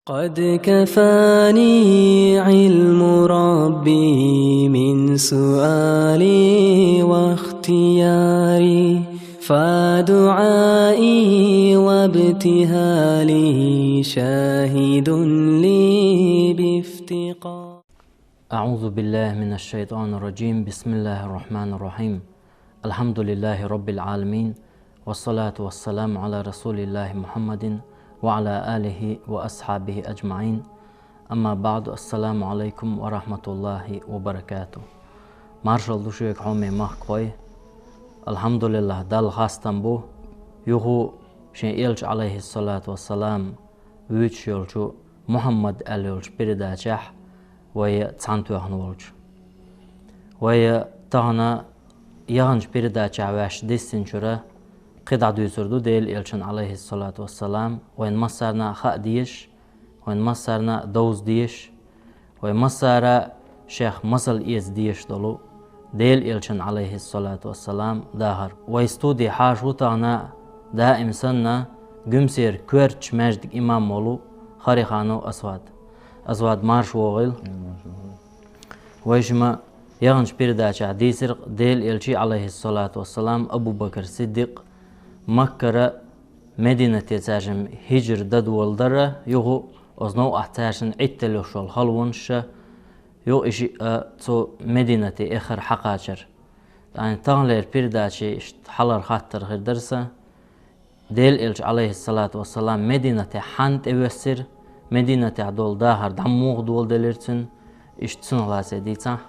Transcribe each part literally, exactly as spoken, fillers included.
قد كفاني علم ربي من سؤالي واختياري، فدعائي وابتهالي شاهد لي بافتقار. أعوذ بالله من الشيطان الرجيم. بسم الله الرحمن الرحيم. الحمد لله رب العالمين. والصلاة والسلام على رسول الله محمد وعلى آله وأصحابه أجمعين. أما بعد. السلام عليكم ورحمة الله وبركاته. Маршалла ду шуьга, хьоме махкахой. Алхьамдулиллах, Далла хастам бу, юха шен Элча, алейхиссалату вассалам, вуьйцуш йолчу Мухьаммад аьлла йолчу передачехь вай цхьаьна тоьхна волчу. Вай тахана яханчу передачехь ваьш диссинчуьра кхидӀа дуьйцур ду Делан Элчан, алейхиссалату вассалам, вайн массарна а хаа дезаш, вайн массарна а довза дезаш, вай массара а шех масал эца дезаш долу Делан Элчан, алейхиссалату вассалам, дахар. Вай студи хьаша ву тахана, даим санна, Гуьмсера коьртачу маьждиг имам волу Хариханов Асвад. Асвад, марша вогӀийла. Марша вогӀийла. Вайшимма яханчу передачехь дийцира Делан Элчий, алейхиссалату вассалам, Абу Бакр Сиддикъ Маккара Мединате цаьршимма хӀижра дан долу дара, юха оцу новкъахь цаьршинна Ӏитталуш йолу халонаш а, юха и шиъ а цу Мединате эххар хьакхачар. Тахана таханлера передачи иштта хьалхара хаттар хир дара сан. Делан Элча, алейхиссалату вассалам, Мединате хьанна тӀевоьссира, Мединатехь долу дахар дӀа муха доладелира цуьнан, иштта цунах лаций дийцахь,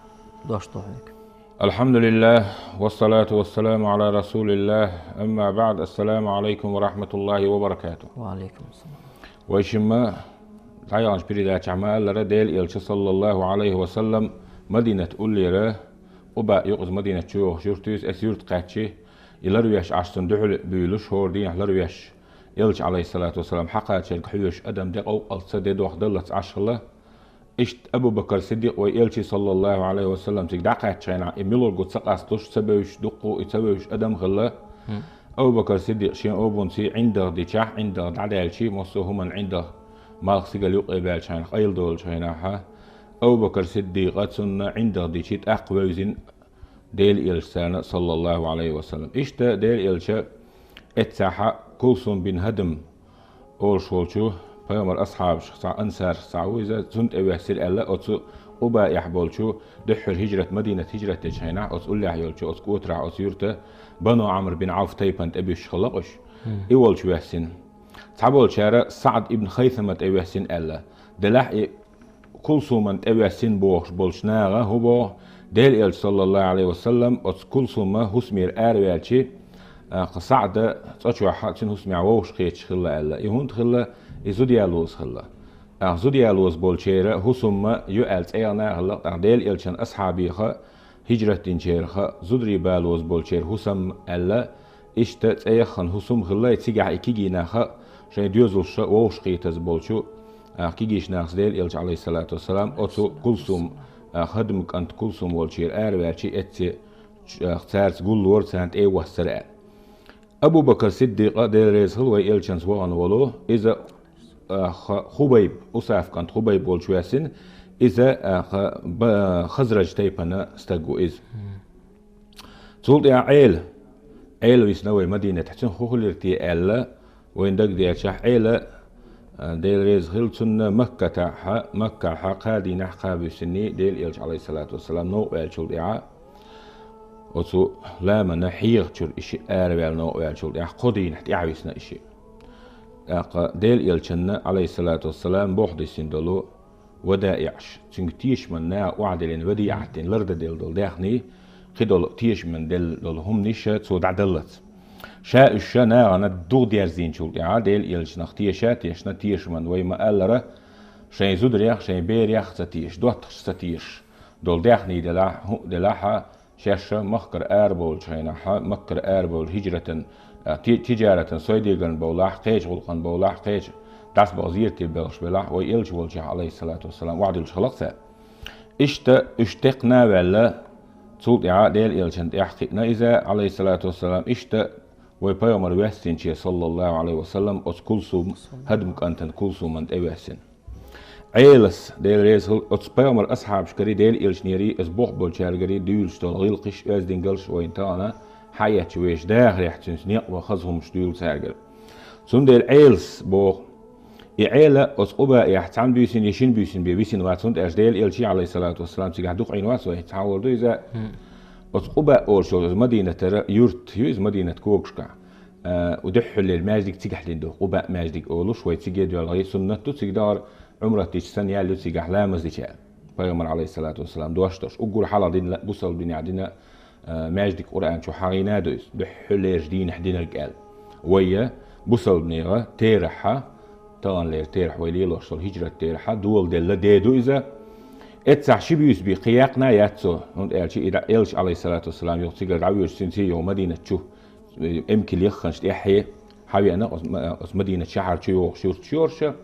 дош ду хьоьга. الحمد لله والصلاة والسلام على رسول الله، أما بعد، السلام عليكم ورحمة الله وبركاته. Ва алейкум ассалам. Вайшимма дӀаяханчу передачехь ма-аллара, Делан Элча, саллаллаху алейхи ва саллам, Мадинат уллера, Къуба юкъаза Мадинат чу йогӀуш юрт ю иза, оцу юьрта кхаьччи, и ларвеш Ӏаш цунна дуьхьал буьйлуш, хӀора дийнахь ларвеш Элча, алейхиссалату вассалам, хьакхачарга хьоьжуш адам де къовкъалц, де дохдаллалц Ӏаш хилла. Иштта Абу Бакр Сиддикъ вай Элчий, саллаллаху алейхи ва саллам, цига дӀакхаьччу хенахь, и муьлхарг ву ца къасталуш, ца бевзаш, дуккха и ца вевзаш адам хилла. Абу Бакр Сиддикъ шен обанца ӀиндагӀ дичахь, ӀиндагӀ дӀадаьлчи, массо а хӀуманна ӀиндагӀ, малх, сигал юкъе баьлчу хенахь, къайладолучу хенахь, Абу Бакр Сиддикъа цунна ӀиндагӀ дичи, тӀаккха вевзина Делан Элча царна, саллаллаху алейхи ва саллам. Иштта Делан Элча эццахьа Кулсум бин Хадам олуш волчу пайхамар асхьабашах цхьа, ансаршах цхьа ву иза, цунна тӀевоьссира аьлла, оцу Къубаехь болчу дуьххьара хӀижрат, Мадинат хӀижрат дечу хенахь, оцу уллехь йолчу, оцу кӀотарахь, оцу юрта Бану Ӏамр бин Ӏавф тайпана тӀебуьссуш хилла уьш. И волчу воьссина. Цхьаболчара СаӀд ибн Хайсама тӀевоьссина аьлла. Делахь и Кулсуман тӀевоьссина бохуш болчу наха хӀун боху, Делан Элча, саллаллаху алейхи ва саллам, оцу Кулсума хӀусамера араваьлчи, а, кху СаӀда цӀа чохь цуьнан хӀусамехь вовшахкхеташ хилла аьлла. И хӀунда хилла? И зуда ялоза хилла. ТӀаккха зуда ялоза болчеран хӀусамма ю аьлла цӀе яхана а хилла, тӀаккха Делан Элчан асхьабеха, хӀижрат динчераха, зударий балоза болчеран хӀусам аьлла, иштта цӀе яхана хӀусам хилла, и цигахь и кегий наха шайн доьзалша вовшахкхетаза болчу, а, кегийчу нахаца Делан Элча, алейхиссалату вассалам, оцу Кулсум, а, Хадам кӀант Кулсум волчера араваьлчи эцци, а, цаьрца гуллора, царна тӀе а воссара аьлла. Абу Бакр Сиддикъа, Дела реза хила, вай Элчанца вахана волу, иза, а, ха-, Хубайб, Усаф кӀант Хубайб волчу ваьссина, иза, а, ха-, ба-, Хазраж тайпана стаг ву иза. Цул тӀаьхьа Ӏела, Ӏела висна вай Мадинатехь, цуьнан хӀун хилира те аьлла, вайна дагадеъчахь, Ӏела, а, Дела реза хила цунна, Маккатахьа, Маккахьа кхаа дийнахь кхаба висиний, Делан Элча, алейхиссалату вассалам, новкъа ваьллачул тӀаьхьа, оцу ламанан хьехачуьра и шиъ араваьлла новкъа ваьллачул тӀаьхьа кхо дийнахь тӀаьхьа висна и шиъ. ТӀаккха Делан Элчанна, алейхиссалату вассалам, боху дисина долу вадаиӀаш, цуьнга тешаман наха охьадиллина, вадиӀат дина, лардан делла долу даьхний, кхидолу тешаман делла долу хӀуманаш цо дӀадаллалц. Ша уьш ша нахана духадерзийначул тӀаьхьа, Делан Элчанах теша а тешна, тешаман вай ма-аллара, шайн зударех, шайн берех а ца теша, доттагӀашца ца теша долу даьхний делахь, хӀуъа делахьа, шаьш а махкара арабовлучу хенахьа, Маккара арабовлу хӀижратан, а, ти-, тиджаратан, сойдегарна бовлахь, кхечу гӀуллакхана бовлахь, кхечу дӀасабаха зерате белхаш белахь, вай Элча волчехь, алейхиссалату вассалам, охьадуьллуш хилла-кх цара. Иштта уьш текхна а ваьлла, цул тӀаьхьа Делан Элчанна тӀаьхьа кхиъна иза, алейхиссалату вассалам, иштта вай пайхамар ваьссинче, саллаллаху алейхи ва саллам, оцу Кулсум, Хадам кӀантан Кулсуман тӀе ваьссина. Ӏелас, Дела реза хилва, оцу пайхамар асхьабашкарий, Дела элчанерий, иза боху болчаьргарий дуьйлуш долу гӀиллакхаш, оьздангаллаш вайна тахана хьаэцча вешан дахарехь цуьнца некъ бан хаза хӀуманаш дуьйлу цаьргара. Цундела Ӏелас боху. И Ӏела оцу Къубаехь цхьана буьйсина я шина буьйсина бен висина вац, хӀунда аьлча Дела элчий, Ӏалайхиссалату вассалам, цигахь дукха Ӏийна вац вай, цхьа а вар ду иза. Оцу Къуба олуш йолу иза Мадинатара юрт ю, иза Мадинат когашкахь. А, у дуьххьарлера маьждиг цигахь дина ду, Къуба маьждиг олуш, вай циге доьлхий, суннат ду, цига дахар Ӏумрат дича санна ял ю цигахь ламаз дича аьлла. Пайхамар, Ӏалайхиссалату вассалам, дош долуш. Уггар хьалха дина, бусалба динехь дина, а, маьждиг Къуръан чу хьагӀийна а ду иза, дуьххьарлерчу дийнахь динарг аьлла. Вай я бусалба нехан терахьа, таханлера терахь вай лелош долу хӀиджрат терахьа, доладелла де ду иза. Эццахь ши буьйса бен кхин яккхина а яц цо, хӀунда аьлча и дӀа-, элча, Ӏалайхиссалату вассалам, юха цигара дӀавоьдуш, цуьнан цӀе йогӀу Мадинат чу, эмкал яхханчу тӀаьхье, хьавеана оцу Ма-, оцу Мадинат шахьар чу йогӀуш юрташ йоруш.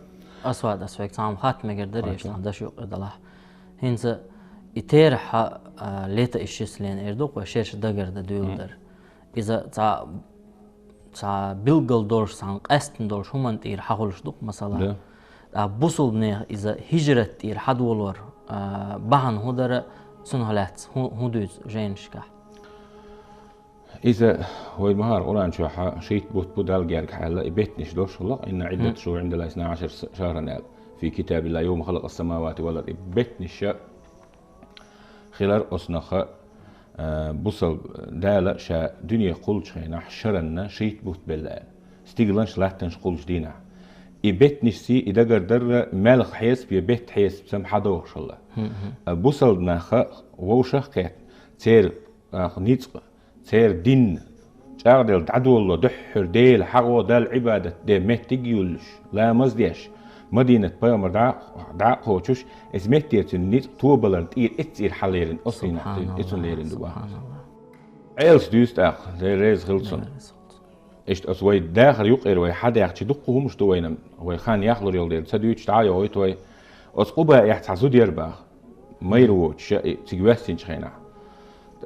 Асвад, ас вайга цхьа хӀума хатта мегар дара, Хатта. Ешан даш юкъа далахь. ХӀинца и терахьа, а, лето исчисление эр ду-кх вай, шераш дагардан дуьйладар. Иза цхьа, цхьа билггал долуш, цхьана къаьстина долуш хӀуманна тӀера хьахулуш ду-кх, масала. Да. Ткъа бусалба нехан иза хӀиджрат тӀера хьадолор, а, бахьана хӀун дара, цунах лаьцна хӀун, хӀун дуьйцу жайнашкахь? Иза вай ма-хӀара Къуръан чохьа шийтта бутт бу Далла гергахь аьлла, и беттанаш долуш хӀаллакъ, «Инна Ӏиддата шухӀури ӀиндаллахӀи исна Ӏашара шахьран» аьлла, «фи китабиллахӀи йовма халакъас самавати вал ард». И беттанаша хилар оцу наха, а, бусалба Дала ша дуьне кхуллучу хенахь шаранна шийтта бутт белла аьлла. Стигланаш, латтанаш кхуллучу дийнахь. И беттанашций, и дагардарра маьлхан хьесап я беттан хьесап санна хьадогӀуш хилла. А, бусалба наха вовшах а кхетта, церан, а, ницкъ, церан дин чӀагӀделла дӀадолало дуьххьара Дела хьагӀо, Далла Ӏибадат де меттиг а юллуш, ламаз а деш, Мадинат пайхамар дӀа, дӀа а кхочуш, иза метте цуьнан ницкъ тобаларна тӀера эццӀера хьалерина, оцу дийнахь цуьнан эцун лерина ду боху. СубхьаналлахӀ. Ӏелас дуьйцу тӀаккха, Дела реза хила цунна. Дела реза хила цунна. Иштта оцу вай дахар юкъера вай хьадаьхча дуккха хӀумаш ду вайна, вай хан яхлур йолу дела, ца дуьйцуш дӀа а йохуьйту вай. Оцу Къубаехь цхьа зуда яра боху. Майра воцуш, и цига воьссинчу хенахь.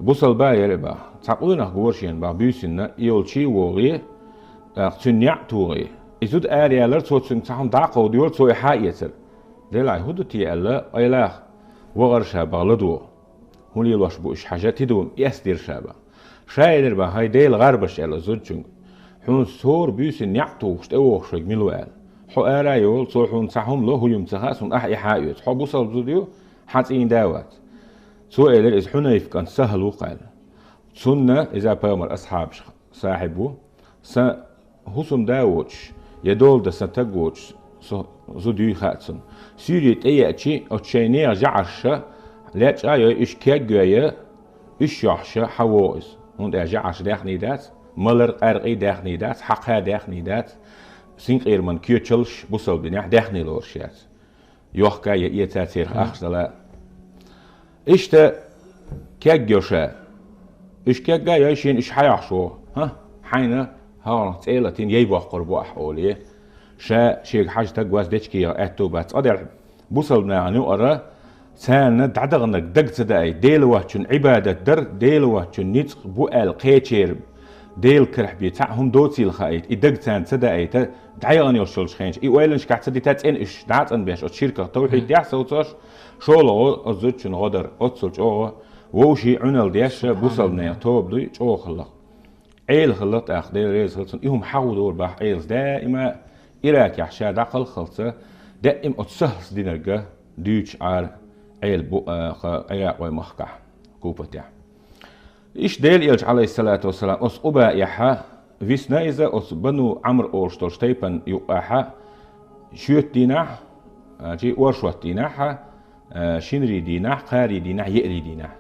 Бусалба яра боху. Цхьа къонах гора шена боху, буьйсанна, и йолчий а вогӀий, тӀаккха цуьнан неӀ а тухий. И зуда ара ялара, цо цуьнга цхьа хӀума дӀа а кховдийора, цо и хьа а эцара. Делахь, хӀун ду те аьлла, къайлах, вахара ша боху ладогӀа. ХӀун лелош бу уьш хьажа, тидам эцдира ша боху. Ша элира боху, хӀай Делан гӀарбаш, аьлла зудчуьнга. Хьуна сора буьйсанна неӀ тухуш тӀевогӀуш верг мила ву аьлла. Хьо ара а йолу, цо хьуна цхьа хӀума ло, хӀун ю-м ца хаьа, суна ахь и хьа а оьцу. Хьо бусалба зуда ю, хьан цӀийнан да вац. Цо элира, иза Хьунайф кӀант СахӀал ву-кх аьлла. Цунна, иза пайхамар асхьабаш сахьиб ву, сан хӀусамда а воцуш, я дола дан сан таг воцуш, со зуда юй хаьа цунна. Суьйре тӀееачи, оцу шайн нехан жӀаьрша лечкъа а йой, уьш кег а йой, уьш йохьуша хьан вогӀу иза. ХӀунда аьлча жӀаьрша даьхний дац, малар къаьркъий даьхний дац, хьан кха даьхний дац, синкъераман коьчалш бусалба динехь даьхний лоруш яц. Йохка я эца церах ахча дала. Иштта кег йо ша. Уьш кег а йой шена, уьш хьан йохьуш вогӀу? ХӀа, хьайна хӀорах цӀе а латийна, яй боккхур бу ахь, олий. Ша шега хьажа таг вац, дечиг яха аьтту бац. Цкъа делахь, бусалба нахана юкъара царна дӀадаханарг дага ца даийта, Дела воцчунна Ӏибадат дар, Дела воцчунна ницкъ бу аьлла кхечеран Делан карахь бен цхьаъ хӀума доцийла хаийта, и дага царна ца даийта, дӀаяхана йолуш йолчу хенаш, и ойланашкахь ца дита цӀена уьш, дӀа а цӀанбеш, оцу ширках, тавхьидехь а совцош, шолгӀа оцу зудчун гӀо дара, оццул чӀогӀа вовшийн Ӏуналла деш, бусалба нехан тоба дуй, чӀогӀа хилла-кх. Ӏела хилла тӀаккха, Дела реза хила цунна, и хӀума хьахадора боху Ӏелас, даима Иракехь ша дӀакхалххалца, даима оцу СахӀалс динарг дуьйцуш Ӏара Ӏела бу, а, кха, Ӏиракъ вай махкахь, Купатехь. Иштта Делан элча, Ӏалайхиссалату вассалам, оцу Къубаехь висна иза, оцу Бану Ӏамр олуш долчу тайпана юккъехь, шоьтан дийнахь, а, чи оршот дийнахь, а, шинарин дийнахь, кхарин дийнахь, еарин дийнахь.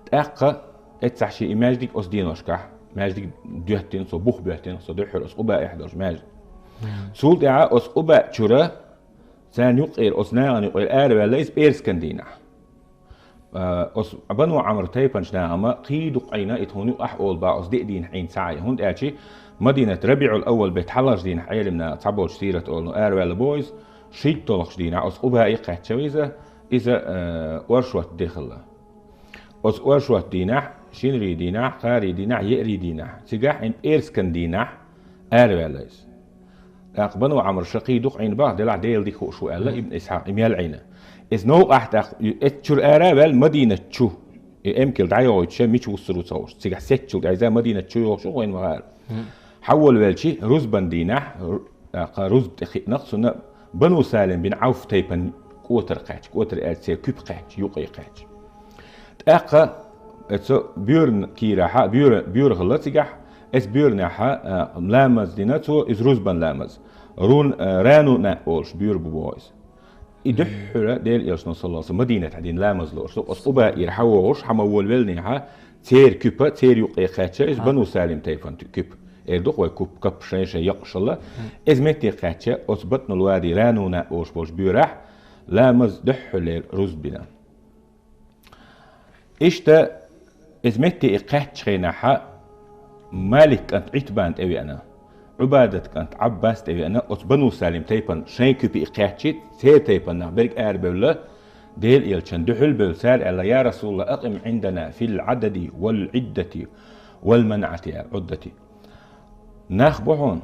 ТӀаккха эццахь шен и маьждиг оцу деношкахь, маьждиг доьттина, цо бух боьттина, со дуьххьара оцу Къубаехь долчу маьждиг. Цул тӀаьхьа оцу Къуба чуьра царна юккъера, оцу нахана юккъера араваьлла иза пӀераскан дийнахь. А, оцу Бану Ӏамр тайпанчу нахана кхин дукха Ӏийна, и тхуна юкъахь олу боху, оцу деа дийнахь Ӏийна ца Ӏе. ХӀунда аьлча Мадинат РабиӀул-Аввал беттан хьалхарчу дийнахь, Ӏелимнаха цхьаболчу сират олу, араваьлла боху иза, шийтта долхучу дийнахь оцу Къубаехь кхаьчна иза, иза, а, оршот де хилла. Оцу оршот дийнахь, шинарин дийнахь, кхарин дийнахь, еарин дийнахь, цигахь Ӏийна пӀераскан дийнахь араваьлла иза. ТӀаккха Бану Ӏамр ша кхин дукха Ӏийна бах, делахь Дела дика хууш ву аьлла, Ибн Исхьакъ, и мел Ӏийна. Иза новкъахь тӀаккха, эццачуьра ара а ваьлла, Мадинат чу, и эмкал дӀайохуьйтуш, мича вуссур ву ца хууш. Цигахь сецчул тӀаьхьа Мадинат чу йохуш ву, вайна ма хаара. Хьаволавелча, рузбан дийнахь, ру-, тӀаккха рузба тӀе хиъна-кх цунна, Бану Салим бин Ӏавф тайпан кӀотар кхаьчча, кӀотар аьлча церан куьпа кхаьчча, юкъе кхаьчча. ТӀаккха эцу боьран кийрахьа, боьра, боьра хилла цигахь, эцу боьранехьа, а, ламаз дина цо, иза рузбан ламаз. Рун, а, рану наъ олуш боьра бу боху иза. И дуьххьара Делан Элчано, саллаллаху алейхи ва саллям, Мадинатехь дина ламаз лоруш ду. Оцу Къубаира хьавогӀуш, хьа ма волавеллинехьа, церан куьпа, церан юкъе кхаьчча, иза Бану Салим тайпан ту-, куьпа. Эр ду-кх вай куп-, кап шайн-шайн якъашалла. Иза метте кхаьчча, оцу Батнул Вади, рану наъ олуш болчу боьрахь, ламаз дуьххьара рузба бина. Иштта, иза метте и кхаьчча хенахьа, Малик кӀант Ӏитбан тӀевеана, Ӏубадат кӀант Ӏаббас тӀевеана, оцу Бану Салим тайпан шайн куьпа и кхаьччи, церан тайпан нах берг арабевлла, Делан Элчан дуьхьал бевлла, цара аьлла: «Я Расулаллах, акъим Ӏиндана фил Ӏадади вал Ӏиддати вал манъати», аьлла, Ӏуддати. Нах бу хьуна,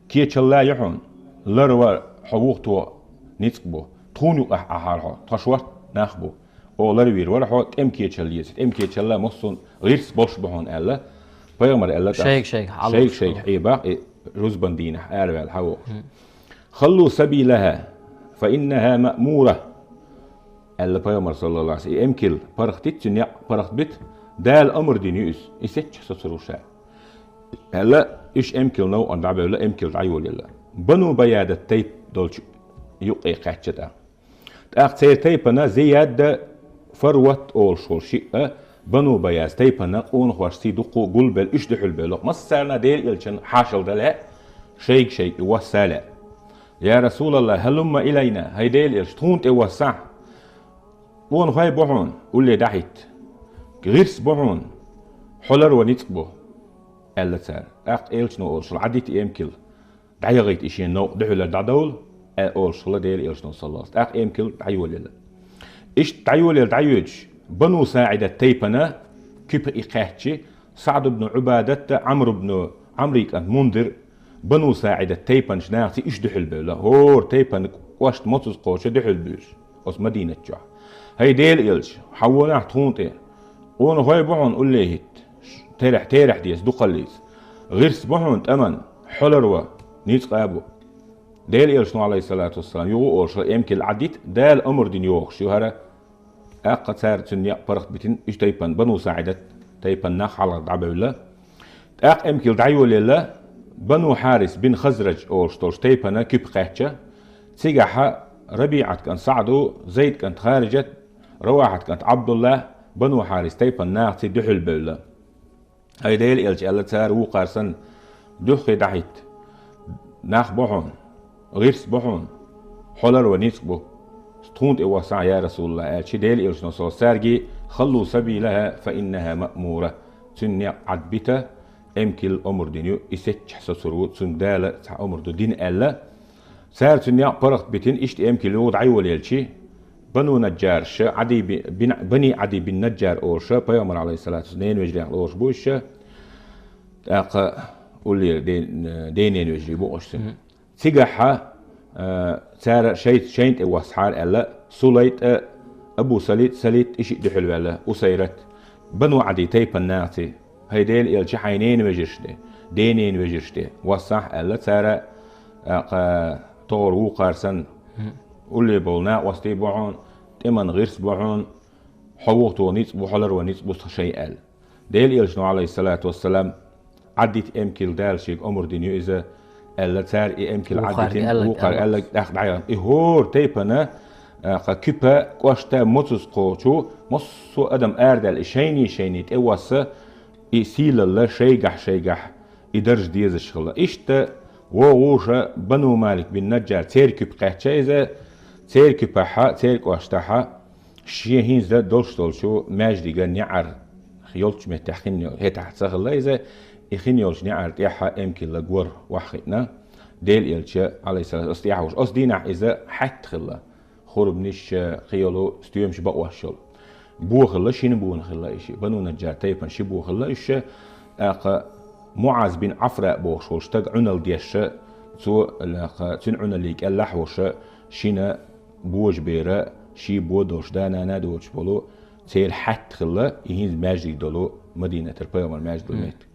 кечалла ю хьуна, ларван хьо вухто ницкъ бу. Тхуна юкъахь Ӏахьара хьо, тхоьш ватта нах бу. Оха ларвийр вара хьо, тӀем кечалла еза, тӀем кечалла массо а гӀирс болуш бу хьуна аьлла. Пайхамар аьлла тӀаккха, шайга-шайга хьалуш шайга-шайга хьебакъ, и рузбан дийнахь араваьлла хьавогӀуш. «Халлу сабилаха, фа иннаха маъмура», аьлла Пайхамар, саллаллаху алейхи ва саллям. И эмкал паргӀатдита, цуьнан некъ паргӀатбита, Дала омра дина ю иза, и сецчахь соцур ву ша. Аьлла, уьш эмкал новкъана дӀабевлла, эмкал дӀайолаелла. Бану Баядат тайпа долчу юкъе кхаьчча тӀаккха. ТӀаккха церан тайпана Зияд а, Фарват а олуш волу шиъ а, Бану Баяз тайпана къонахошций дуккха а гулбелла, уьш дуьхьал бевлла. Массарна Делан Элчан хьошалла дан лаьа, шайга-шайга и восса лаьа. «Я Расулаллах, хӀалумма илайна, хӀай Делан Элча, тхуна тӀе воссахь. Къонахой бу хьуна, улле дӀахӀитта. ГӀирс бу хьуна, хьо ларван ницкъ бу», аьлла цара. ТӀаккха Элчано олуш хилла: «Ӏаддита и эмкал, дӀаяхийта и шен новкъа, дуьхьалара дӀадовла», аьлла олуш хилла Делан Элчано, саллаллаху алейхи ва саллям. ТӀаккха эмкал дӀайолаелла. Иштта дӀайолаелла дӀайоьдуш, Бану СаӀидат тайпана куьпа и кхаьччи, СаӀд ибн Ӏубадат а, Ӏамр ибн, Ӏамрий кӀант Мундир, Бану СаӀидат тайпанчу нахаций уьш дуьхьал бевлла. ХӀора тайпана кӀошт моцаза кхочу дуьхьал буьйлуш оцу Мадинат чохь. «ХӀай Делан Элча, хьан вонахь тхуна тӀе. Къонахой бу хьуна улле хӀитта, терахь, терахь деза дукхаллица. ГӀирс бу хьуна тӀаман, хьо ларван ницкъ а бу». Делан Элчано, алейхиссалату вассалам, юха а олуш хилла эмкал Ӏаддита, Дала омра дина йохуш ю хӀара. ТӀаккха цара цуьнан некъ паргӀатбитина, уьш тайпан, Бану СаӀидат тайпан нах хьалха дӀабевлла. ТӀаккха эмкал дӀайолаелла, Бану Хьарис бин Хазраж олуш долчу тайпана куьпа кхаьчча, цигахьа РабиӀат кӀант СаӀду, Зайд кӀант Хариджат, Равахьат кӀант Ӏабдулла, Бану Хьарис тайпан нахаций дуьхьал бевлла. «ХӀай Делан Элча», аьлла цара вукхара санна, «дуьххье дӀахӀитта. Нах бу хьуна, гӀирс бу хьуна, хьо ларван ницкъ бу. Тхуна тӀе воссахь, я Расулаллах», аьлча, Делан Элчано, саллаллаху алейхи ва саллям, цаьрга: «Халлу сабилаха, фа иннаха маъмура». Цуьнан некъ Ӏадбита, эмкал омра дина ю, и сецчахь соцур ву, цуьнга Дала цхьа омра ду дина аьлла. Цара цуьнан некъ паргӀатбитина, иштта эмкал юха дӀайолаелчи, Бану Наджарша, Ӏади би-, бин, Бани Ӏади бин Наджар олуша, Пайхамар, алейхиссалату вассалам, ненан вежарех лоруш бу иша, тӀаккха уллера ден-, ден-ненан вежарий бу оцу цуьнан. Цигахьа, а, цара шайца шайна тӀе воссахьара аьлла, Сулайт а, Абу Салит, Салит и шиъ дуьхьал ваьлла, Усайрат, Бану Ӏади тайпан нахаций. «ХӀай Делан Элча, хьайн ненан вежаршна тӀе, ден-ненан вежаршна тӀе воссахь», аьлла цара, тӀаккха тохара вукхара санна, улле болу накъостий бу хьуна, тӀеман гӀирс бу хьуна, хьо вухатоха ницкъ бу, хьо ларван ницкъ бу тхан шайн аьлла. Делан Элчано, алейхиссалату вассалам, Ӏаддита эмкал Дала шега омра дина ю иза, аьлла цара и эмкал Ӏаддитина, вукхара аьлла, тӀаккха дӀаяхна. И хӀора тайпана, а, кха куьпа, кӀошта моцаза кхочу, массо а адам арадаьлла и шайний-шайний тӀе восса, и сийлалла шайгахь-шайгахь и даржа дезаш хилла. Иштта вогӀуша Бану Малик бин Наджар церан куьпа кхаьчча иза, церан куьпахьа, церан кӀоштахьа, шен хӀинца долуш долчу маьждига неӀар йолчу меттехь хин йо-, хӀетахь ца хилла иза, и хин йолчу неӀар тӀехьа эмкалла гор охьахиъна, Делан Элча, алейхиссалату, оцу тӀехьа вуш. Оцу дийнахь иза хьаьтта хилла. Хурбанаш, кхин йолу стоьмаш бакъош йолу. Бо хилла, шина бо хилла и шиъ. Бану Наджар тайпана ши бо хилла уьш, тӀаккха МуӀаз бин Ӏафра бохуш волу стаг Ӏуналла дешша, Цо, лаха, цуьнан Ӏуналлий кӀелахь волуш, шина божабер, ший бо долуш да-нана доцуш болу, церан хьаьтта хилла, и хӀинца маьждиг долу Мадинатара пайхамар маьждиг долу меттиг.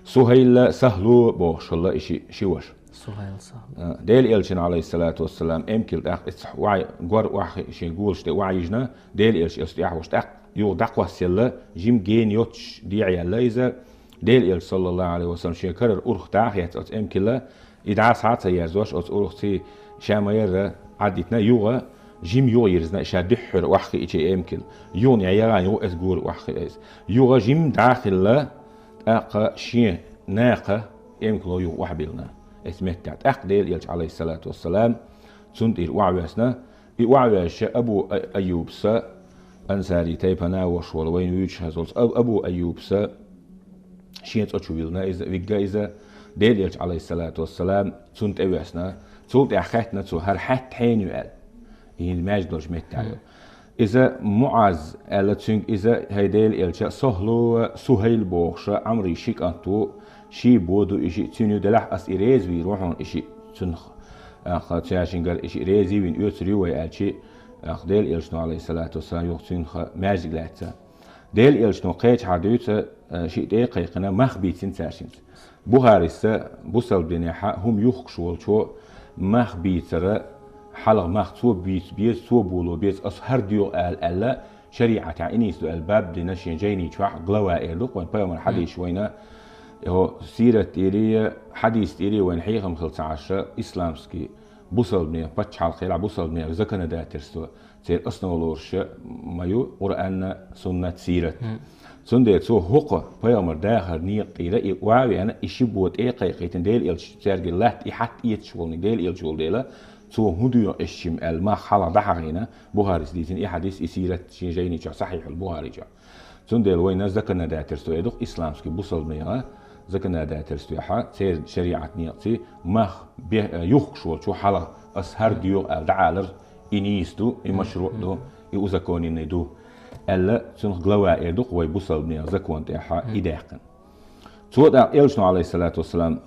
Сухайла, Сахлу бохуш хилла и ши, ши ваша. Сухайл, Сахлу. А, Делан элчана, алейхиссалату вассалам, эмкал тӀаккха иза вай гор охьахи шен гулаш тӀе охьайижна, Делан элча оцу тӀехь волуш тӀаккха юха дӀакхоссаелла, жима гена йоцуш дехьаелла иза. Делан элча, саллаллаху алейхи ва саллам, шен карара урх дӀа а хецна оцу эмкала, и дӀа схьа а ца ерзош, оцу урхций ша ма-ярра Ӏадитина, юха жима юха йирзина, ша дуьххьара охьахиъча эмкал. Юха яхана юха эс гора охьахиъ иза. Юха жима дӀа а хилла, тӀаккха шен накха эмкало юха охьабиллина. Эс меттехь тӀаккха Делан элча, алейхиссалату вассалам, цунна тӀера охьавоьссина, и охьаваьжча Абу А-, Айюбса, ансари тайпана вош волу вайна вуьйцуш хазолчу Аб-, Абу Айюбса, шен цӀа чу виллина иза, вигна иза, Делан элча, алейхиссалату вассалам, цунна тӀевоьссина, цул тӀаьхьа хаьттина цо, хӀара хьаьтта хьенан ю аьлла. И хӀинца маьждиг долчу меттехь ю. Иза МуӀаз аьлла цуьнга иза, хӀай Делан элча, Сахлу ва Сухайл бохуш, Ӏамрий ши кӀант ву, ший бо ду и шиъ, цуьнан ю, делахь ас и реза вийр ву хьуна и шиъ, цунах, аха, цаьршингара и шиъ реза вина оьцур ю вай аьлчи, аха, Делан элчано, алейхиссалату вассалам, юха цуьнах маьждиг лаьцна. Делан элчано кхечахьа дуьйцу, э, шиъ тӀе а кхайкхина, мах бийцина цаьршинца. Бухариса бусалба динехьа хӀума юхкуш волчо мах бийцара, хьалха мах цо бийца беза, цо боло беза, ас хӀара доьгӀу ала аьлла, шариӀатехь и нийса ду аьлла, баб дина шен жайни чохь глава эр ду, вайн пайхамар хьадийш вайна, йо, сират тӀери, хьадис тӀери вайна хьехам хила ца Ӏаш, исламский бусалбанех пачхьалкх хила, бусалбанех законодательство, церан основалоша ма ю Къуръанна, суннат, сират. Цундела цо хӀокху пайхамар дахар некъа тӀера и охьа а веана, и ши бо тӀе а кхайкхийтина, Делан элча цаьрга латта и хьатта эцаш волу Делан элча волу дела, цо хӀун доьгӀу эшшим аьлла, мах хьалха дӀахьахийна, Бухарис дийцина и хьадис, и сират шен жайни чохь, Сахьихьул Бухари чохь. Цундела вайна законодательство эр ду-кх исламский бусалбанеха, законодательствехьа, церан шариӀат некъаций, мах бе-, юхкуш волчо хьалха ас хӀара доьгӀу аьлла дӀаалар, и нийса ду, и машруъ ду, и узаконенный ду аьлла, цунах глава эр ду-кх вай бусалбанеха закон тӀехьа и даьккхина. Цо тӀаккха элчано, алейхиссалату вассалам,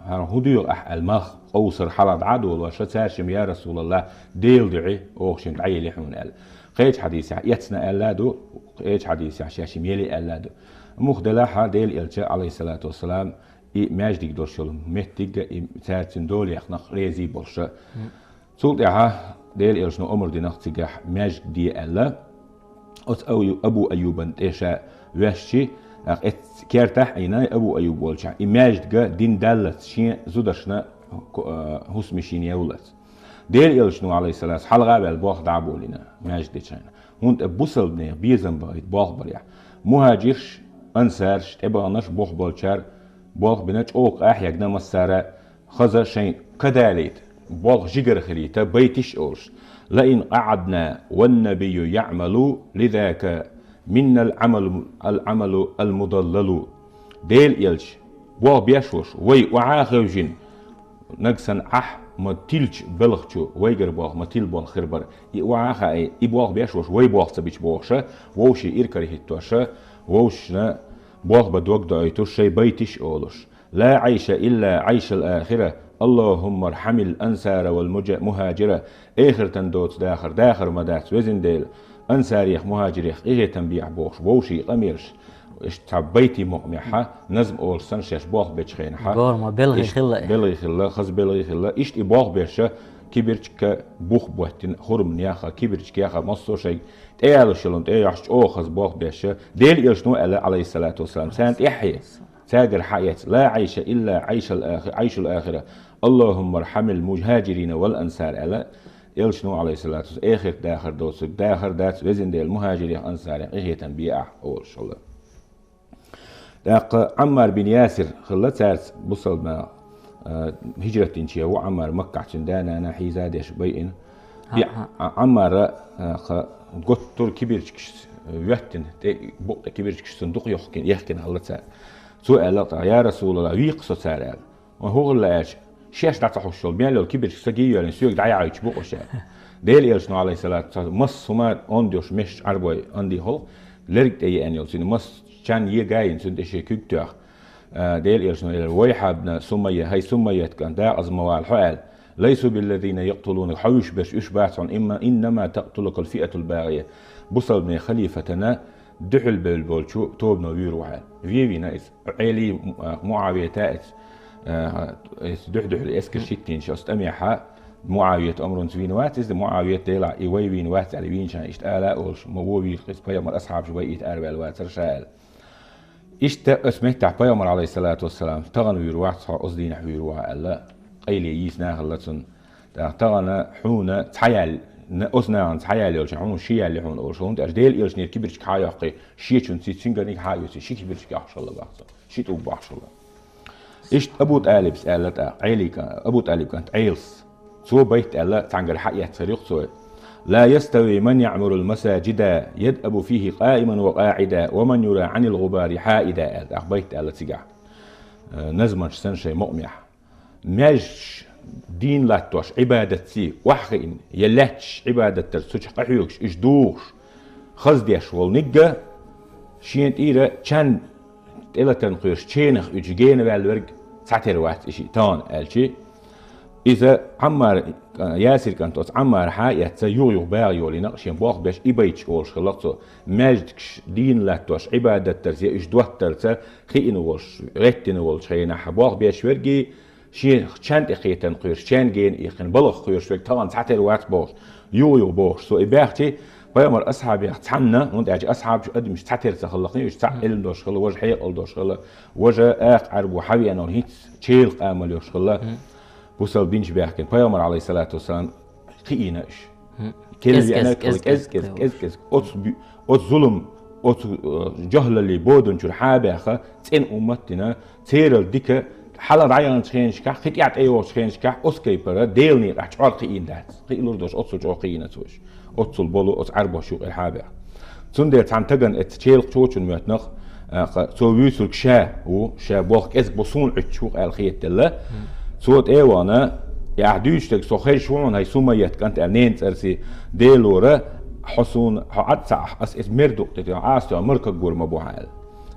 хӀара хӀун доьгӀу ахь аьлла мах къовсар хьалха дӀа а долош, цаьршимма, я Расулаллах, Делан дуьхьа, оха шимма дӀаели хьуна аьлла. Кхечу хьадисехь эцна аьлла а ду, кхечу хьадисехь шаьшшимма ели аьлла а ду. Муха делахьа Делан элча, алейхиссалату вассалам, и маьждиг долуш йолу меттиг а, и цаьрца долу яхнах резий болуша. Цул тӀаьхьа Делан элчано омра динах цигахь маьждиг де аьлла. Оцу Аю-, Абу Айюбан тӀе ша ваьшчи, тӀаккха эццу кертахь а Ӏийна Абу Айюб волчохь, и маьждига дин даллац шен зударшна ко-, а, хӀусамашна евллац. Делан элчано, алейхиссалату, хьалха а ваьлла болх дӀа а болийна, маьждиг дечу хенахь. ХӀунда аьлча бусалбанех безам бахийта болх барехь. Мухаджирш, ансарш, тӀебаханарш, бух болчара болх бина, чӀогӀа къахьегна массара, хаза шайн кадалийта, болх жигара хилийта, байтиш а олуш: «Ла ин къаӀадна ван-набийю яӀмалу лизака миннал Ӏамалу, ал-Ӏамалу ал-мудаллалу». Делан элча болх беш волуш, вай охьа а хевшина, нагахь санна Ӏа ма тиллачу белхачу вайгара болх ма тилла болх хир бара. И охьа а хаий, и болх беш волуш, вай болх ца бича бохуша, вовшийн иракарахӀиттоша, вовшашна болх бан дог доуьйтуш, шайн байтиш а олуш. «Ла Ӏайша илла Ӏайшал ахира, Аллахумма рхьамил ансара вал муджа-, мухаджира». Эхартан доцу дахар, дахар ма дац, везан Дела, ансарех, мухаджирех къинхетам бехьа бохуш, вовшийн къамелаш, иштта цхьа байтийн мукъамехьа, назм олуш санна шаьш болх бечу хенахьа, гор ма белхи иштта хилла, белхи хилла, хаза белхи хилла, иштта и болх беша, кибирчка бух боттина, хурманеха, кибирчкеха, массо а шайга тӀеялуш йолун тӀе а йохьуш, чӀогӀа хаза болх беша, Делан элчано аьлла, алейхиссалату вассалам, царна тӀаьхье. Цаьргара хьаэца: «Ла Ӏайша илла Ӏайшал ахи-, Ӏайшул ахира, Аллахумма рхьамил мухаджирина вал ансар», аьлла, элчано, алейхиссалату вассалам, эхарт дахар доцург дахар дац, везан Дела, мухаджирех, ансарех къинхетам бе ахь, олуш хилла. ТӀаккха Ӏаммар бин Ясир хилла цаьрца бусалба, а, хӀижрат динче ву Ӏаммар, Маккахь цуьнан да-нана хьийза а деш байина. И Ӏа-, Ӏаммара, а, кха, готтур кибирчкаш воьттина, тӀе, букъ тӀе кибирчкаш цунна дукха йохкина, яхкина хилла цара. Цо аьлла тӀаккха: «Я Расулаллах, вийкха со цара», аьлла. Ван хӀун хилла аьлча, шаьш дӀа ца хьуш йолу мел йолу кибирчкаш са гиййоьллина соьга дӀаяхьуьйтуш бу-кх уьш аьлла. Делан элчано, алейхиссалату вассалам, масса хӀума онда йолуш мешачу Ӏарбой онда хилла, лерг тӀе еана йолу цуьнан масса чан е гайина цуьнан тӀе шен куьг тоьхна. А, Делан Элчано аьлар: «ويح ابن سمية, хӀай Сумайят кӀант, декъаза ма вала хьо», аьлла. «ليسوا بالذين يقتلونك, хьо вуьйш берш уьш бац хьуна, إنما, إنما تقتلك الفئة الباغية. Бусалбанийн халифатана дуьхьал бевлла болчу тобано вуьйр ву хьо», аьлла. Ве вийна иза. Ӏели, а, МуӀавията иза, а, иза дуьхь-дуьхьал эскар хӀиттийна оцу тӀамехьа, МуӀавият омрунца вийна вац иза, МуӀавият Делахь и вай вийна вац аьлла, вийначарна иштта ала а олуш, ма вон вийра иза, пайхамар асхьабаш вай ийта араваьлла вацара ша аьлла. Иштта оцу меттехь пайхамар, алейхиссалату вассалам, тахана вуьйр вац хьо, оцу дийнахь вуьйр ву хьо аьлла, къайле йийца нахала цунна. ТӀаккха тахана хьуна цхьа яьлла, на-, оцу нахана цхьа яьлла йолчу хьуна ши яьлла хьуна олуш, хӀунда аьлча Делан Элчанера кибарчиг хьа а йоккхий, шечунций цуьнгарниг хьа а оьций, ши кибарчиг йоккхуш хилла боху цо, ши тӀуб бохуш хилла. Иштта Абу ТӀалибс аьлла тӀаккха, Ӏели кӀа-, Абу ТӀалиб кӀант Ӏелас. Цо байт аьлла, цхьаьнгара хьаэцна хир ю-кх цо: «لا يستوي من يعمر المساجد يدأب فيه قائما وقاعدا ومن يرى عن الغبار حائدا», аьлла, тӀаккха байт аьлла цигахь. Э, назманаш санна шайн мукъамехь. Маьждигаш дийна латтош Ӏибадатций охьахиъна, я лаьтташ Ӏибадат дарца цу чу къахьоьгуш, уьш духуш, хаза деш волу нигга, шена тӀера чан тӀелатарна кхоьруш ченах уьдуш гена ваьлла верг цхьатера вац и шиъ тахана аьлчи. Иза Ӏаммар, Ясир кӀант оцу Ӏаммара хьа а эцна, юха-юха багӀа йолийна-кх шен болх беш, и байташ олуш хилла-кх цо. Маьждигаш дийна латтош Ӏибадат дарца, я уьш доттарца хиъна волуш, гӀеттина волчу хенахь болх беш верг, шен чан тӀе кхетарна кхоьруш, чан гена иккхина балхах кхоьруш верг тахана цхьатера вац бохуш, юха-юха бохуш, цо и баьхчи, пайхамар асхьабех цхьанна, хӀунда аьлча асхьабаш адамаш цхьатера ца хилла-кх, уьш цхьаъ Мгм. Ӏилма долуш хилла, важа хьекъал долуш хилла, важа акха Ӏаьрбо хьавеана хӀинца чела къамел йолуш хилла, Мгм. бусалба динчу баьхкина. Пайхамар, алейхиссалату вассалам, кхиийна уьш. Мгм. Кхел Кез-кез, веана, кхел кез-кез, кез-кез, кез-кез. Оцу би-, оцу зулам, оцу, э, жохлалле боданчуьра хьа а баьхна, цӀена уммат а дина, церал дика, хьала дӀаяханчу хенашкахь, кхин тӀаьхьа тӀейогӀучу хенашкахь, оцу кепара Делан некъахь чӀор кхиийна дац. Кхиалур долуш, оццул чӀогӀа кхиийна цо уьш. Оццул болу оцу Ӏаьрбош юкъара хьа а баьхна. Цундела цхьана стагана эцца челакхочун моьттинарг, а, кха, цо вуьйцург ша ву, ша болх кӀезиг бу, суна Ӏуьттуш ву-кх аьлла хетаделла. Цо тӀе а вахана, и ахь дуьйцуш дерг со хезаш ву хьуна, хӀай Сумайят кӀант аьлла, ненан цӀарций, Делора, хьо суна, хьо Ӏад ца Ӏахь, ас иза мер дукъ тӀе тӀе Ӏаса, мара кагор ма бу хьан аьлла.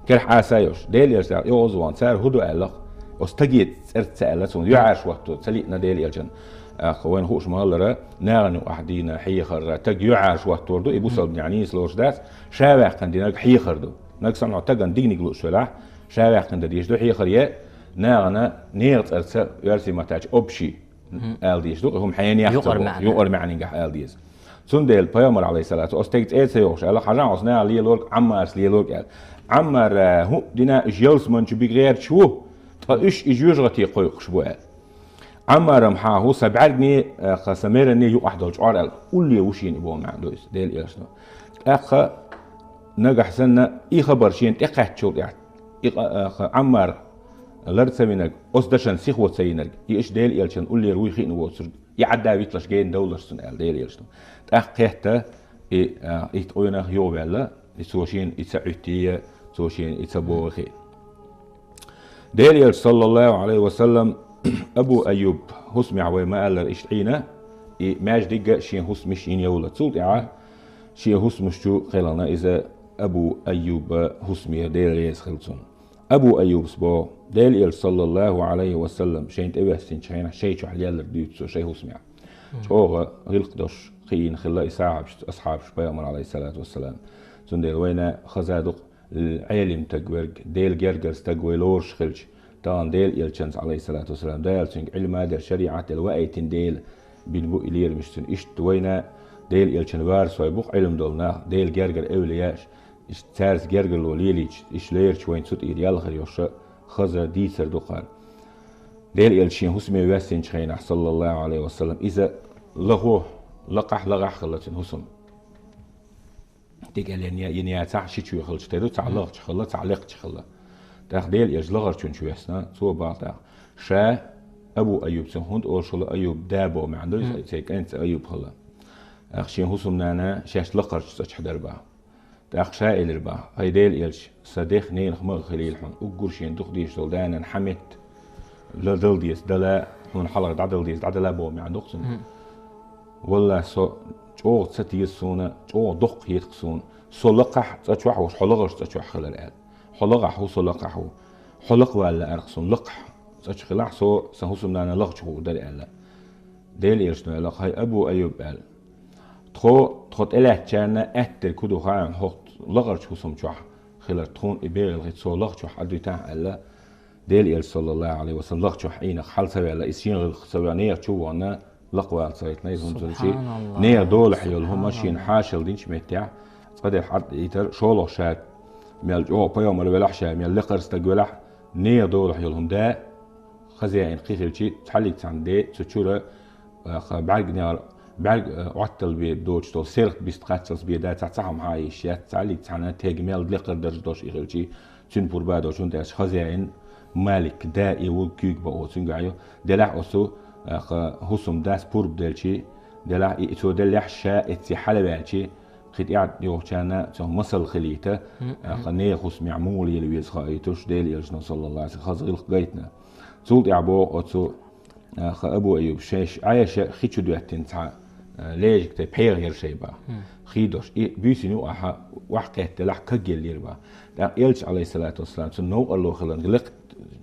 Керахь Ӏаса йолуш, Делан Элча йогӀуз вахана, цара хӀун ду аьлла-кх, оцу стаге цӀарца ца аьлла, цунна юьхьӀаьржа хӀоттор ца лиъна Делан Элчан. Ахха вайна хууш ма-хиллара, нахана юкъахь дийна хьехар, стаг юьхьӀаьржа хӀоттор ду, и бусалба неӀ нийса лоруш дац, ша ваьккхина динарг хьехар ду. Нагахь санна хьо стагана диканиг лууш велахь, ша ваьккхина дан дезаш ду хьехар, е нахана нехан цӀарца, оьрсийн маттахь общий Мгм. ала дезаш ду, хӀума хьенех ца Юкъара боху, маьӀна. Юкъара маьӀнигахь ала деза. Цундела пайхамар, алейхиссалату, оцу стеган цӀе ца йогӀуш аьлла, хьажахь оцу наха лелорг, Ӏаммарас лелорг аьлла. Ӏаммара хӀуъа дина уьш ялсамани чу бига гӀерташ ву, ткъа уьш и жоьжахате кхойкхуш бу аьлла. Ӏаммарам хьан хӀу сан бӀаьргане, а, кха сан меране юкъахь долу чӀор аьлла. Улле ву шена и боху маьӀна ду иза, Делан Элчано. ТӀаккха нагахь санна и хабар шена тӀекхаьччул тӀаьхьа, и къа-, а, кха Ӏаммар лар ца винарг, оцу дашан сихо ца йинарг, и иштта Делан Элчан уллера вуй хиъна воцург, и Ӏадда витлаш гена довлалаш цунна аьлла Делан Элчано. ТӀаккха кхетта, и, а, итт къонах юхаваьлла, и цо шена и ца Ӏуьттий, цо шена и ца бохий. Делан Элча, саллаллаху алейхи ва саллам, Абу Айюб хӀусамехь вай ма-аллара иштта Ӏийна, и маьждиг а шен хӀусамаш йина йовла. Цул тӀаьхьа шен хӀусамаш чу кхелхина иза Абу Айюба хӀусаме, Дела реза хила цунна. Абу Айюбас боху, Делан Элча, саллаллаху алейхи ва саллам, шайна тӀевоьссинчу хенахь шай чохь лелларг дуьйцу цо шай хӀусамехь. Мгм. ЧӀогӀа гӀиллакх долуш кхиийна хилла и сахьабашца асхьабаш пайхамар, алейхиссалату вассалам. Цундела вайна хаза ду-кх, Ӏелим стаг верг, Делан гергара стаг вай лоруш хилча, тахана Делан Элчанца, алейхиссалату вассалам, Дала цуьнга Ӏилма а делла, шариӀат а делла, ваийтина Дела бина бу и лерамаш цуьнан. Иштта вайна Делан Элчан варасой бу-кх Ӏилма долу нах, Делан гергара эвлияаш, иштта цаьрца гергарло лелийча, иштта лерча вайна цу тӀера ял хир йолуш хаза дийцар ду-кх хӀара. Делан Элча шен хӀусаме воьссинчу хенахь, саллаллаху алейхи ва саллам, иза лахо, лакхахь, лагӀахь хилла цуьнан хӀусам. Дика аьлла, йина яцахь, ши чоь хилча тера ду, цхьаъ лагӀча хилла, цхьаъ лекхача хилла. ТӀаккха Делан Элча лахарчун чу воьссина, цо боху тӀаккха: ша Абу Айюб, цунах хӀунда олуш хилла Айюб, да боху маьӀна ду иза, Мгм. церан кӀант а Айюб хилла. ТӀаккха шен хӀусамнана шаьш лакхарчу цӀа чохь дара боху. ТӀаккха ша элира боху: хӀай Делан Элча, сан дех, ненах магӀа хилийла хьуна, уггар шена дукха дезаш долу да-нана хьан метта ла дала деза, дала, хьуна хьалха дӀадала деза, дӀадала боху маьӀна ду-кх цуьнан. Мгм. Валлахь, со чӀогӀа ца теза суна, чӀогӀа доккха хета-кх суна, со лакхахь цӀа чохь волуш, хьо лахарчу цӀа чохь хилар аьлла. Хьо лакхахь ву, со лакхахь ву. Хьо лакхвала лаьара-кх сона, лакхахь цӀа чу хилахь, со сан хӀусамнана лахча гӀур дара аьлла. Делан Элчано аьлла-кх: «ХӀай, Абу Айюб, — аьлла, — тхо, тхо тӀелаьцначарна аьттарг хӀун ду хаьий хьона, хӀокху лакхарчу хӀусам чохь хилар, тхуна и бегӀийла хи цо лахчохь Ӏадуьтахь», — аьлла. Делан Элча, саллаллаху Ӏалайхи ва саллам, лахчохь Ӏийнарг хьалацаваьлла, иза шен гӀиллакхца ваьлла, нехан чу а вахана, лакхвала ца гӀайтина иза, хӀунда аьлча, субханаллах, нехан долахь йолу хӀума шена, субханаллах, хьашалла динчу меттехь цкъа делахь Ӏад а дитар, шолгӀа ша мел чӀогӀа пайхамар велахь, ша мел лекхара стаг велахь, нехан долахь йолу хӀума да, хазаин кхин хилчи, цхьаллиг цхьаьна де, цу чуьра, а, ха-, бӀаьрг негӀар, бӀаьрг, а, Ӏоттал бе доцуш долу серхат бист кхаччалц бе да, цхьа, цхьа хӀума хьан йиш яц, цхьаллиг цхьаьна тега мел лекхара дарж долуш и хилчи, цуьнан пурба а долуш, хӀунда аьлча хазаин Малик да и ву куьйга бан оцуьнга а ю. Делахь оцу, а, ха-, хӀусам дас пурба делчи, делахь и цо деллехь ша эцци хьалаваьлчи, кхин тӀаьхьа йохучарна цунах масал хилийта, а, ха-, нехан хӀусамехь муха лела веза хаийтуш, Делан Элчано, саллаллаху Ӏалайхи ва саллам, хаза гӀиллакх гайтина. Цул тӀаьхьа боху оцу, а, ха-, Абу Айюб, шайш Ӏайша хи чу доьттина цхьа, а, лежиг тӀе пхьегӀа яра шайн бах. Хи долуш, и буьйсанна юкъахь охьакхетта делахь кагъеллера бах. ТӀаккха Элча, Ӏалайхиссалату вассалам, цунна новкъарло хиларна, лекха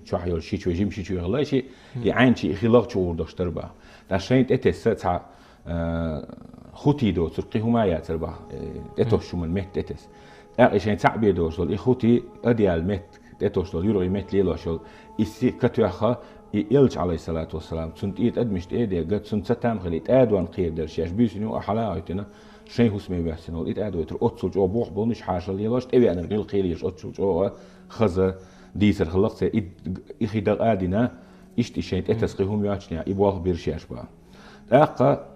чохь йолу ши чоь, жима ши чоь хилла ши, и Ӏайн чу и хи лахча гӀур долуш дара бах. ТӀаккха шайна тӀетесса цхьа, а, хӀута доцург кхин хӀума яцара бах, э, тӀетосучу хӀуманна метта тӀетесса. ТӀаккха и шайн цхьаъ бен доцуш долу и хӀута, одеял метта тӀетосуш долу юргӀий метта лелош йолу и сиха катоьхна, и Элча, Ӏалайхиссалату вассалам, цунна тӀе тӀадамаш тӀе а дегга, цунна цатам хила, и тӀадонна кхерадерш еш, буьйсанна юкъа хьала а гӀоьттина, шайн хӀусаме воьссина волу и тӀадойтур, оццул чӀогӀа бухахь болнуш хьашалла лелош, тӀевеанарг гӀиллакх хилийраш оццул чӀогӀа хаза дийцар хилла-кх церан, и, и хи дакъа а дина, иштта и шайн тӀетаса кхин хӀума йоццушехь, и болх бира шаьш бах. ТӀаккха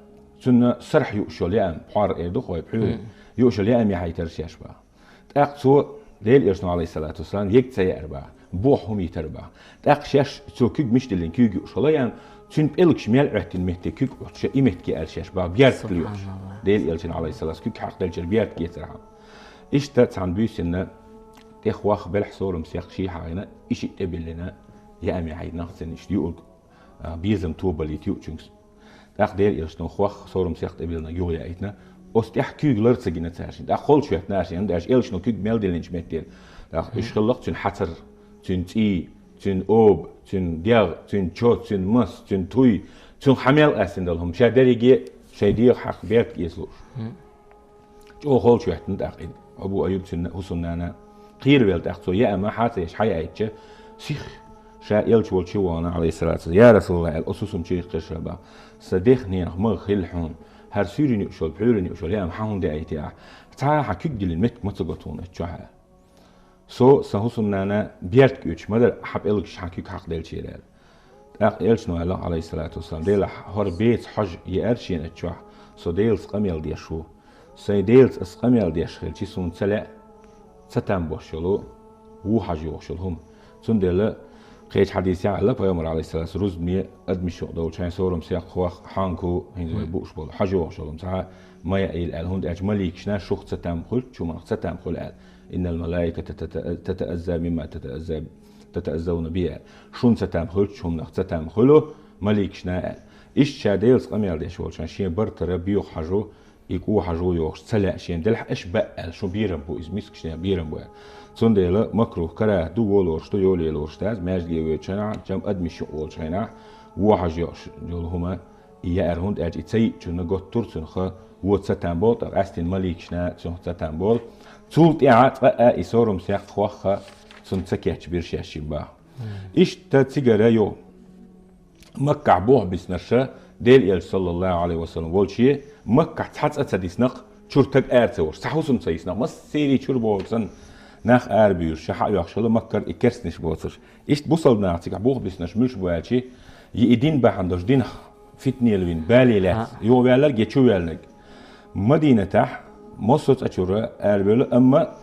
цунна сарахь юуш йолу яам, пхьор эр ду-кх вай, пхьуьйра, юуш йолу яам яхьийтара шаьш бах. ТӀаккха цо, Делан Элчано, Ӏалайхиссалату вассалам, ега ца яьара бах, боху хӀума йитара бах. ТӀаккха шаьш цо куьг мича диллина куьйга юуш хилла яам, цуьнан пӀелгаш мел Ӏоьттина метте куьг Ӏоттуш, и меттиге аьлла шаьш бах, бертиг лоьхуш. Субханаллах. Делан Элчано, Ӏалайхиссалам, куьг хьакхаделчара бертиг эцархьама. Иштта цхьана буьйсанна тӀе хӀох белахь, сорам-сехк ший хьагӀина, и шиъ тӀебиллина, яам яхьийтина-кх цунна иштта юург, а, безам тобаллийта юучуьнга. ТӀаккха Делан Элчано хӀох, сорам-сехк тӀебиллинарг юха яийтина. Оцу тӀехь куьйга лар ца гина цара шена. ТӀаккха холчу хӀоьттина шена, хӀунда аьлча Элчано куьг мел диллинчу метте. ТӀаккха уьш хилла-кх цуьнан хьацар, цуьнан цӀий, цуьнан оба, цуьнан дегӀ, цуьнан чо, цуьнан мас, цуьнан туй, цуьнан хьан мел къаьстина долу хӀума. Ша дерриге шайн дегӀах хьакха бертиг эца лууш. ЧӀогӀа холчу хӀоьттина тӀаккха и Абу Айюб, цуьнан хӀусамнана. Кхеравелла тӀаккха цо яама хьа ца еш хьаяийтича, сиха ша Элча волчу вахана, Ӏалайхиссалату вассалам: «Я Расулаллах, — аьлла, — оцу хӀусам чу йиккхира ша бах. Сан дех-ненах магӀа хилла хьуна. ХӀара суьйранна юуш йолу, пхьуьйранна юуш йолу яам хьан хӀунда яийтина ахь? Цхьа а хьан куьг диллина меттиг ма ца го тхуна оцу чохь». Со сан хӀусамнана бертиг оьцуш ма дара, хьан пӀелгаш, хьан куьг хьакхаделчара аьлла. ТӀаккха Элчано аьлла, Ӏалайхиссалату вассалам: «Делахь, хӀара беца хьожа еара шена оцу чохь, со Делаца къамел деш ву. Сайн Делаца аса къамел деш хилчи, суна ца лаьа цатам беш йолу, вон хьожа йогӀуш йолу хӀума». Цундела кхечу хьадисехь аьлла пайхамара, Ӏалайхиссалату вассалам: «Рузбане адамаш юкъа долчу хьайн сорам-сехк, хӀох, хьанку, хӀинца вай бууш болу, хьожа йогӀуш йолу хӀума цхьа а ма яийла», — аьлла, хӀунда аьлча маликашна шух цатам хуьлучу хӀуманах цатам хуьлу аьлла. «Иннал малаиката тата-, татаазза мимма татаазза, татааззавна бихӀи», — аьлла. Шуна цатам хуьлучу хӀуманах цатам хуьлу маликашна аьлла. Иштта ша Делаца къамел деш волчу хенахь шен бартара боьха хьожа, и кӀо хьожа йогӀуш ца лаьа шена, делахь аша баьа аьлла, шун берам бу иза, мискашна берам бу аьлла. Цундела макрух, карахӀат ду, волош ду, йолаелош дац, маьждиге воьдучу хенахь, чам адамаш юкъа волчу хенахь, вон хьожа йогӀуш йолу хӀума, и яар, хӀунда аьлча и ца йиъчунна готтур цунах, вон цатам болу, ткъа къаьстина маликашна цунах цатам болу. Цул тӀаьхьа цкъа а и сорам-сехк, хӀох цунна ца кечбира шаьш бах. Иштта цигара ю Маккахь бухахь биснарш, Делан Элча, саллаллаху Ӏалайхи ва саллам, волче, Маккахь цхьа цӀа ца дисна-кх, чуьра стаг ара ца волуш, цхьа хӀусам ца йисна-кх, массерий чуьра бохург санна, нах арабуьйлуш, ша хьа а йоккхуш хилла Маккара и керстанаш боцурш. Иштта бусалба наха цигахь бухахь биснарш муьлш бу аьлчи, и, и дин бахьана долуш динах фитнелла вина, бале лаьцна, юха ваьлларг я чу ваьлларг. Мадинатахь массо а цӀа чуьра арабевлла, амма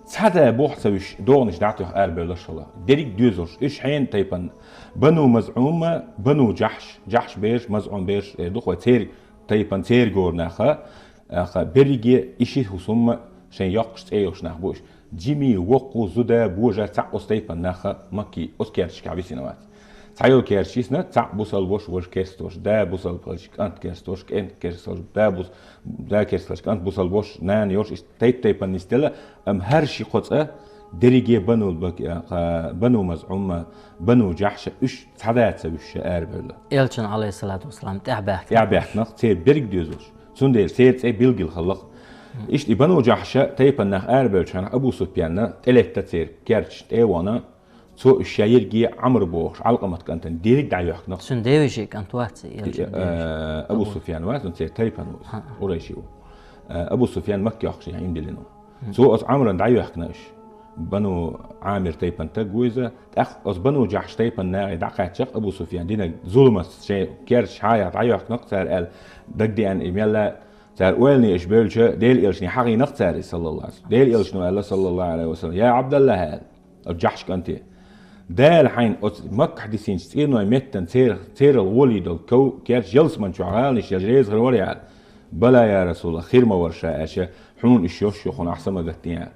цхьа да бухахь ца вуьсуш, догӀанаш дӀатоьхна арабевлларш хилла. Дерриг доьзалш, уьш хьенан тайпана: Бану МазӀум, Бану Джахьш, Джахьш бераш, МазӀум бераш, э, ду-кх вай, церан тайпана, церан гора наха, аха, берриге и ши хӀусамма шайн йоккхуш, цӀе йолуш нах бу уьш. Жимий, воккху, зуда, божа, цхьаъ оцу тайпана наха Макки оцу керташкахь висина вац. Цхьа йолу керсташ йисна, цхьаъ бусалба волуш, важа керста волуш, да бусалба хилча, кӀант керста волуш, кӀант керста волуш, да бус-, да керста хилча, кӀант бусалба волуш, нана йолуш, иштта тайп-тайпана нисделла, амма хӀара ши-кхо цӀа Дерриге Бану Бак-, а, Бану МазӀума, Бану Джахьша, уьш цхьа даца вуьшша арабевлла. Элчан, алейхиссалату вассалам, тӀехбаьхкина. ТӀехбаьхкина, церан берриг доьзалш. Цундела церан цӀе билггал хилла-кх. Иштта и Бану Джахьша тайпан нах арабевллача хана Абу Суфьяна тӀелетта церан керта чу, тӀе а вахана, цо уьш ша ерриге Ӏамр бохуш, Ӏалкъамат кӀантана дерриг дӀайоьхкина-кх. Цуьнан девешин кӀант вац и, Элчан девешин? Э, Абу Абу. Суфьян вац, церан тайпан ву, ХӀаъ. Къурайши ву. Э, Абу Суфьян Макка йоккхуш ийман диллина ву. Цо оцу Ӏамрана дӀайоьхкина уьш. Бану Ӏамир тайпан стаг ву иза. ТӀаккха оцу Бану Джахьш тайпан нахе дӀакхаьчча-кх Абу Суфьян динарг зуламаца, шайн керта чу хьаяха дӀайоьхкина-кх цара аьлла, дагадеана и мелла, цара ойлане уьш бевлча, Делан Элчане хьахийна-кх цара иза, саллаллаху алейхи ва саллям. Делан Элчано аьлла, саллаллаху алейхи ва саллям: «Я Ӏабдаллахь», аьлла, оцу Джахьш кӀанте, «Дала хьайна оцу Маккахь дисинчу цӀенойн меттана цер-, церал гӀоле долу ков, керта ялсамани чохь гӀаланаш еш реза хир варий?» аьлла. «Бала, я Расулаллах, хир ма вара ша», аьлча, «Хьуна уьш йолуш ю, хьуна ахь са ма гатдин», аьлла.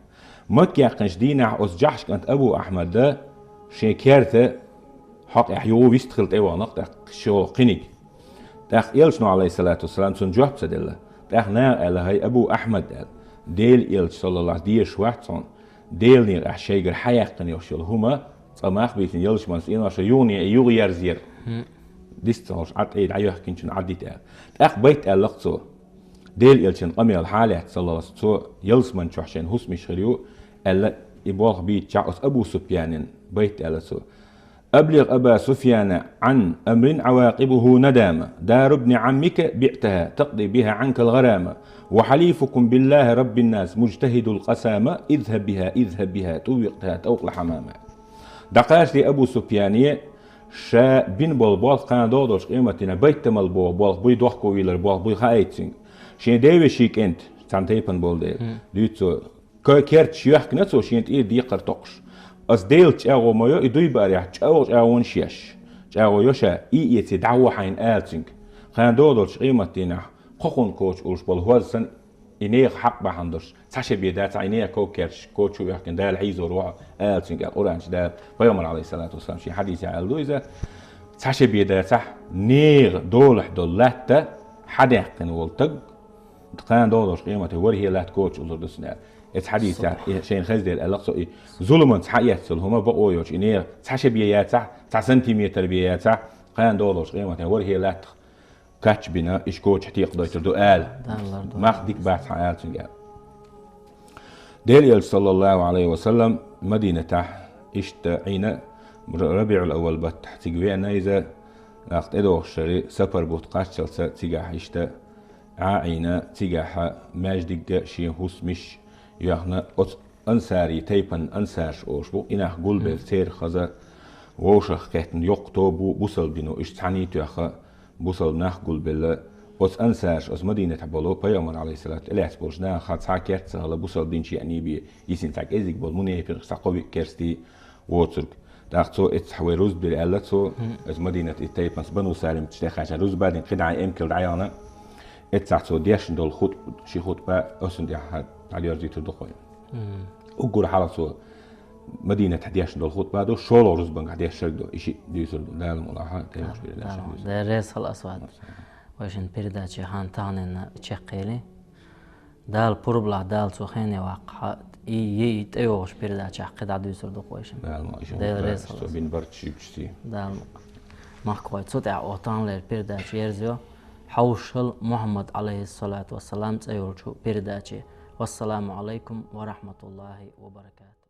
Макка яьккхинчу дийнахь оцу Джахьш кӀант Абу Ахьмада шен керта хьокъехь юха вистхила тӀевахана-кх тӀаккха шолгӀа кхиниг. ТӀаккха Элчано, алейхиссалату вассалам, цунна жоп ца делла. ТӀаккха наха аьлла: «ХӀай, Абу Ахьмад, — аьлла, — Делан Элча, саллаллаху, дезаш вац хьуна, Делан некъахь шайгара хьаяьккхина йолуш йолу хӀума, цкъа мах а бийцина, ялсамани цӀеношкара юхане а юха ерзаяра. Дис ца хуьлуш, Ӏад тӀе дӀайоьхкинчунна Ӏад дита», аьлла. ТӀаккха байт аьлла-кх цо. Делан Элчан къамел хьалаьцна, саллаллаху, цо ялсамани чохь шайн хӀусамаш хир ю, аьлла, и болх бийцичахь, оцу Абу Суфьянан байт аьлла цо: «أبلغ أبا سفيان عن أمر عواقبه ندامة، دار ابن عمك بعتها تقضي بها عنك الغرامة، وحليفكم بالله رب الناس مجتهد القسامة، اذهب بها، اذهب بها، طوقتها طوق الحمامة». ДӀакхачале Абу Суфьяне ша бина болу болх кхана догӀу долчу къематдийнахь байтамал боху болх буй, дохковийлар болх буй хаийта цуьнга. Шен девешин кӀентан, цхьана тайпана болу дела, дуьйцу цо, ка-, керта чу йоьхкина цо шена тӀера декхар токхуш. Ас Делаца чӀагӀо ма йо, и дуй баарехь, чӀогӀа чӀагӀонаш еш. ЧӀагӀо йо ша, и эций дӀагӀо хьайна ала цуьнга. Кхана догӀу долчу къематдийнахь кхо хӀума коча уллуш болу хӀоз санна, и нехан хьакъ бахьана долуш, цхьа шен бен дацахь, и нехан ков-, керта чу коча а йоьхкина, Дала хьийзор ву хьо, ала цуьнга аьлла, Къуръан чу Дала, Пайхамар, алейхиссалату вассалам, шен хьадисехь аьлла ду иза, цхьа шен бен дацахь, нехан долахь долу латта хьадаьккхина волу стаг, кхана догӀу долчу къематехь ворхӀе латта коча уллур ду цунна аьлла. Эцу хьадисехь, и шайна хездела аьлла-кх цо, и зуламанца хьаэцна йолу хӀума бакъо йоцуш, и нехан цхьа шен бен яцахь, цхьа сантиметр бен яцахь, кхана догӀу долчу къематехь ворхӀе латта кхаччабина, иштта коча текхадойтур ду ала. Даллар ду. Мах дика бац хьан ала цуьнга аьлла. Делан Элча, саллаллаху алейхи ва саллам, Мадинатахь иштта Ӏийна, Р-, РабиӀул-Аввал баттахь цига веана иза, нах тӀедогӀуш шари сапар бутт кхаччалца цигахь иштта Ӏа а Ӏийна, цигахь маьждигга шен хӀусамаш а йоьхна, оцу ансари тайпан ансарш олуш бу, и нах гулбелла церан хаза вовшах кхеттана йоккха тоба бу, бусалба дино иштта цхьаьна а тоьхна, бусалба нах гулбелла. Оцу ансарш, оцу Мадинатехь болу, Пайхамар, алейхиссалату, тӀелаьцна болчу нахах цхьа керта ца хилла, бусалба дин чу еана бен йисина цхьа кӀезиг болу мунепикъаш, цхьа кхо-виъ керста воцург. ТӀаккха цо эццахь вай рузба дира аьлла цо, оцу Мадинат и тайпанца Бану Салиматаш тӀекхаьчна рузба а дина, кхидӀа эмкал дӀаяхна, эццахь цо дешна долу хутба, ши хутба, оцунна тӀехь дӀадоьрзуьйтур ду-кх вай. Уггар хьалха цо Мадинатехь дешна долу хутба ду, шолгӀа рузбангахь дешнарг ду, и шиъ дуьйцур ду. Дала мукъ лахь, тӀейогӀуш передача дуьйцур. Дала реза хуьлда ас вац. Вай шун передача хан таханина чекхъели. Дала пурба лахь, Дала цо хене ваккха, и, и, и тӀейогӀуш передачахь кхидӀа дуьйцур ду-кх вай шун. Дала мукъ лахь, Дала реза хуьлда. Цо бина барт шуьгучу сий. Дала мукъ лахь. Махкахой, цу тӀехь оха таханлера передача ерзайо, хьовсал Мухьаммад, алейхиссалату вассалам, цӀе йолчу передаче. Вассаламу алейкум ва рахматуллахи ва баракатух.